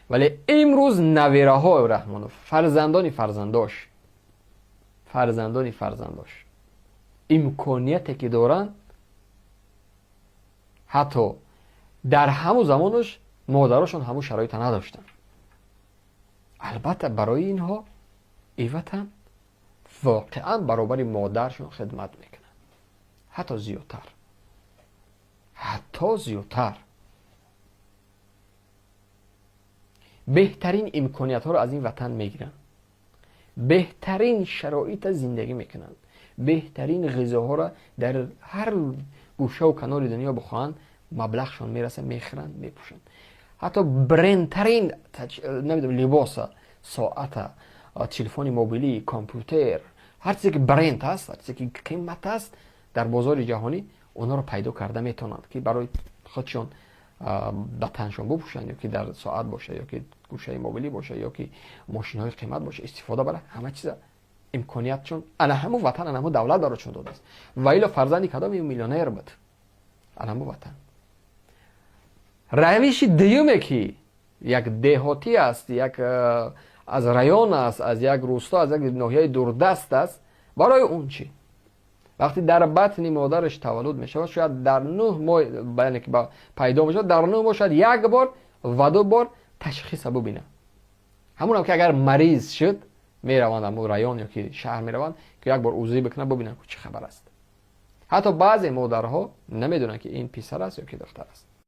Вале имрӯз навираҳои Раҳмонов, фарзандони фарзандош, фарзандони фарзандош имконияте ки доранд, ҳатто дар ҳамун замонаш модарошон ҳамун шароита надоштанд. Албатта, барои инҳо ин ватан воқеан баробари модаршон хидмат мекунад, ҳатто зиёдтар, ҳатто зиёдтар. Беҳтарин имкониятҳоро аз ин ватан мегиранд, беҳтарин шароита зиндагӣ мекунанд, беҳтарин ғизоҳоро дар ҳар гӯшаву канори дунё бихоҳанд, маблағшон мерасад, мехӯранд, мепӯшанд. Ҳатто брендтарин, намедонам, либоса, соата, телефони мобилӣ, компютер, ҳар чизе ки бренд аст, ҳар чизе ки қимат аст дар бозори ҷаҳонӣ, онҳоро пайдо карда метавонанд, ки барои худшон ба таншон бупӯшанд, ё ки дар соат боша, ё ки гӯшаи мобилӣ боша, ё ки мошинҳои қимат боша, истифода бара. Ҳама чиза имкониятшон ана ҳамун ватан, ана ҳамун давлат барошон додааст. Ва ило фарзанди кадом миллионер буд? Ана ҳамун ватан. Равиши дуюме, ки як деҳотӣ аст, як аз район аст, аз як рӯсто, аз як ноҳияи дурдаст аст, барои он чӣ? Вақте дар батни модараш таваллуд мешавад, шояд дар 9 моҳ, яъне ки пайдо мешавад, дар 9 моҳ шояд як бор ва ду бор ташхиса бубинад. Ҳамонам ки агар мариз шуд, мераванд ҳамун район ё ки шаҳр мераванд, ки як бор УЗИ бикунанд, бубинанд, чӣ хабар аст. Ҳатто баъзе модарҳо намедонанд, ки ин писар аст ё ки духтар аст.